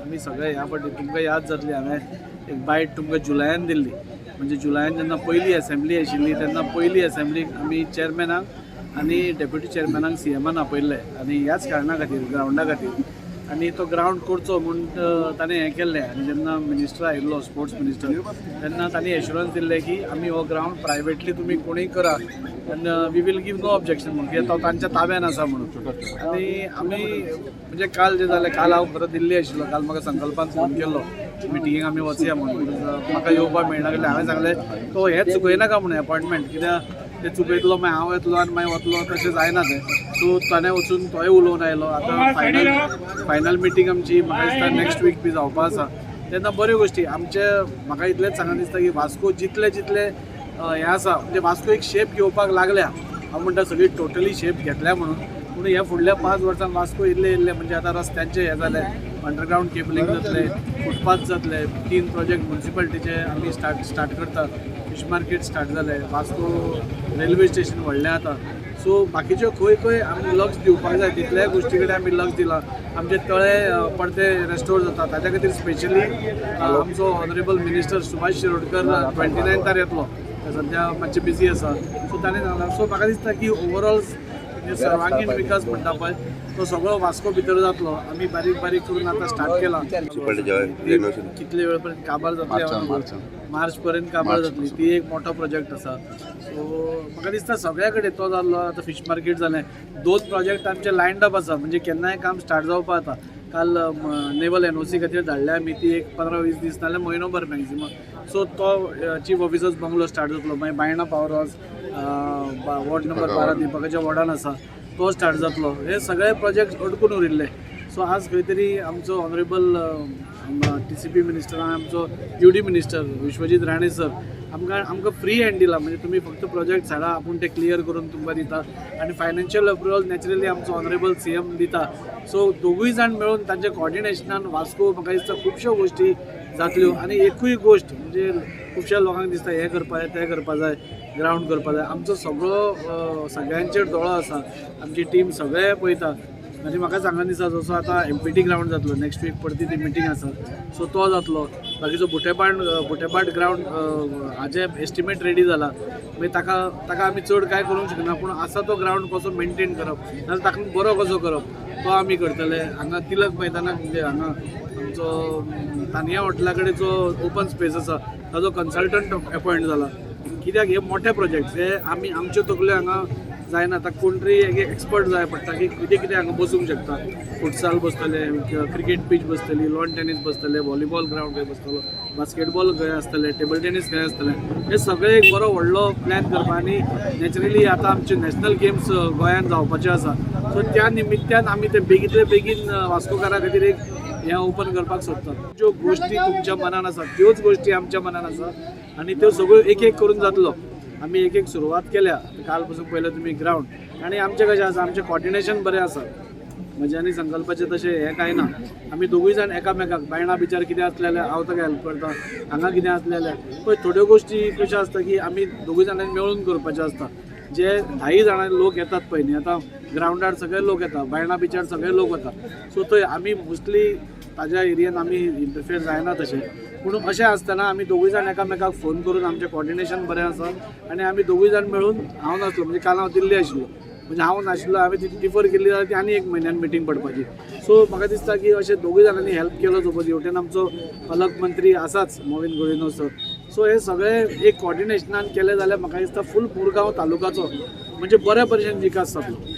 आमी सगळे ह्या फावटी तुमकां याद जातली, हांवें एक बायट तुमकां जुलयान दिल्ली. म्हणजे जुलयान जेन्ना पयली एसेंब्ली आशिल्ली तेन्ना पयली एसेंब्लीक आमी चेअरमॅनाक आनी डेप्युटी चेअरमॅनाक सीएमान आपयल्ले आनी ह्याच कारणा खातीर, ग्रावंडा खातीर. आनी तो ग्रावंड करचो म्हूण ताणें हें केल्लें. आनी जेन्ना मिनिस्टर आयिल्लो, स्पोर्ट्स मिनिस्टर, तेन्ना तांणी एश्युरन्स दिल्लें की आमी हो ग्रावंड प्रायवेटली तुमी कोणूय करा आनी we will give no objection म्हणून, कित्याक तो तांच्या ताब्यान आसा म्हणून. आनी आमी म्हणजे काल जें जालें, काल हांव खरो दिल्ली आशिल्लो. काल म्हाका संकल्पान फोन केल्लो, मिटिंगेक आमी वचया म्हणून. म्हाका येवपाक मेळना जाल्यार हांवें सांगलें तो हेंच चुकयनाका म्हणून एपॉयंटमेंट, कित्याक ते चुकयतलो मागीर हांव येतलो आनी मागीर वतलो, तशें जायना तें. सो ताणें वचून तोय उलोवन आयलो. आतां फायनल फायनल मिटींग आमची म्हाका दिसता नेक्स्ट वीक बी जावपा आसा. तेन्ना बऱ्यो गोश्टी आमचे. म्हाका इतलेंच सांगन दिसता की वास्को जितले जितले हें आसा, म्हणजे वास्को एक शेप घेवपाक लागल्या. हांव म्हणटा सगळी टोटली शेप घेतल्या म्हणून, पूण ह्या फुडल्या 5 वर्सांत वास्को इल्ले इल्ले, म्हणजे आतां रस्त्यांचे हें जालें, अंडरग्रावंड केबलिंग जातलें, फुटपाथ जातले, 3 प्रोजेक्ट म्युनिसिपालिटीचे आमी स्टार्ट स्टार्ट करता, फिश मार्केट स्टार्ट जालें, वास्को रेल्वे स्टेशन व्हडलें आतां. सो बाकीच्यो खंय खंय आमी लक्ष दिवपाक जाय तितल्याय गोश्टी कडेन आमी लक्ष दिलां. आमचे तळे परते रेस्टोर जाता, ताच्या खातीर स्पेशली आमचो ऑनरेबल मिनिस्टर सुभाष शिरोडकर 29 येतलो, सद्या मातशें बिजी आसा. सो ताणें सांगलां. सो म्हाका दिसता की ओवरऑल सर्वांगीण विकास म्हणटा पळय तो सगळो वास्को भितर जातलो. आमी बारीक बारीक करून आतां स्टार्ट केला. कितले वेळ पर्यंत काबार जातले, मार्च पर्यंत काबार जातली, ती एक मोठो प्रोजेक्ट आसा. सो म्हाका दिसता सगळ्या कडेन तो जाल्लो. आतां फिश मार्केट जालें, 2 प्रोजेक्ट आमचे लायन्ड अप आसा, म्हणजे केन्नाय काम स्टार्ट जावपा जाता. काल नेवल एनओसी खातीर धाडल्या आमी, ती एक 15-20 दीस नाल्यार म्हयनोभर मॅक्झिमम. सो तो चीफ ऑफिसर्स बंगलो स्टार्ट जातलो. मागीर Baina power house ward number 12 दीपकाच्या वॉर्डान आसा, तो स्टार्ट जातलो. हे सगळे प्रोजेक्ट अडकून उरिल्ले. सो आज खंय तरी आमचो ऑनरेबल TCP minister आनी आमचो UD minister Vishwajit Rane sir आमकां आमकां फ्री हँड दिला, म्हणजे तुमी फक्त प्रोजेक्ट हाडा, आपूण ते क्लियर करून तुमकां दिता. आनी फायनान्शियल अप्रुवल नॅचरली आमचो ऑनरेबल CM दिता. सो दोगूय जाण मेळून तांच्या कॉर्डिनेशनान वास्को म्हाका दिसता खुबश्यो गोश्टी जातल्यो. आनी एकूय गोश्ट म्हणजे खुबश्या लोकांक दिसता हें करपा जाय, तें करपा जाय, ग्रावंड करपा जाय. आमचो सगळो सगळ्यांचेर दोळो आसा, आमची टीम सगळे पळयता. आनी म्हाका सांगन दिसता जसो आतां MPT ground जातलो, नेक्स्ट वीक परती ती मिटींग आसा, सो तो जातलो. बाकीचो बुटेपाट ग्रावंड हाजे एस्टिमेट रेडी जाला, मागीर ताका ताका आमी चड कांय करूंक शकना, पूण आसा तो ग्रावंड कसो मेनटेन करप नाजाल्यार ताका बरो कसो करप तो आमी करतले. हांगा तिलक मैदानाक, म्हणजे हांगा आमचो तानिया हॉटेला कडेन जो ओपन स्पेस आसा ताजो कन्सल्टंट एपॉयंट जाला. कित्याक हे मोठे प्रोजेक्ट हे आमी आमच्यो तकल्यो हांगा जायना, आतां कोण तरी एक एक्सपर्ट जाय पडटा की कितें कितें हांगा बसूंक शकता. फुटसाल बसतले, क्रिकेट पीच बसतली, लॉन टेनीस बसतले, व्हॉलीबॉल ग्रावंड खंय बसतलो, बास्केटबॉल खंय आसतले, टेबल टेनीस खंय आसतलें, हे सगळें एक बरो व्हडलो प्लॅन करपा. आनी नॅचरली आतां आमचे नॅशनल गेम्स गोंयांत जावपाचे आसा, सो त्या निमित्त्यान आमी ते बेगींतले बेगीन वास्कोकारा खातीर एक हें ओपन करपाक सोदतात. ज्यो गोश्टी तुमच्या मनान आसा त्योच गोश्टी आमच्या मनान आसा आनी त्यो सगळ्यो एक एक करून जातलो. आमी एक एक सुरवात केल्या काल पासून. पयलें तुमी ग्रावंड आनी आमचें कशें आसा, आमचें कॉर्डिनेशन बरें आसा. म्हजें आनी संकल्पाचें तशें हें कांय ना, आमी दोगूय जाण एकामेकाक बायणा बिचार कितें आसलें जाल्यार हांव ताका हेल्प करता, हांगा कितें आसलें जाल्यार पळय. थोड्यो गोश्टी कश्यो आसता की आमी दोगूय जाणांनी मेळून करपाच्यो आसता. जे 10 जाणां लोक येतात पळय न्ही, आतां ग्रावंडार सगळे लोक येता, बायणा बिचार सगळे लोक वता, सो थंय आमी मोस्टली ताज्या एरियन आमी इंटरफियर जायना तशें. पूण अशें आसतना आमी दोगूय जाण एकामेकाक फोन करून आमचें कॉर्डिनेशन बरें आसा आनी आमी दोगूय जाण मेळून. हांव नासलो, म्हणजे काल हांव दिल्ली आशिल्लो, म्हणजे हांव नाशिल्लो, हांवें ती डिफर केल्ली जाल्यार ती आनी एक म्हयन्यान मिटींग पडपाची. सो म्हाका दिसता की अशें दोगूय जाणांनी हेल्प केलो. सपोज हेवटेन आमचो पालक मंत्री आसाच मोविन गुदिन्हो सर. सो हे सगळे एक कॉर्डिनेशनान केलें जाल्यार म्हाका दिसता फूल मुरगांव तालुकाचो म्हणजे बऱ्या भशेन विकास जातलो.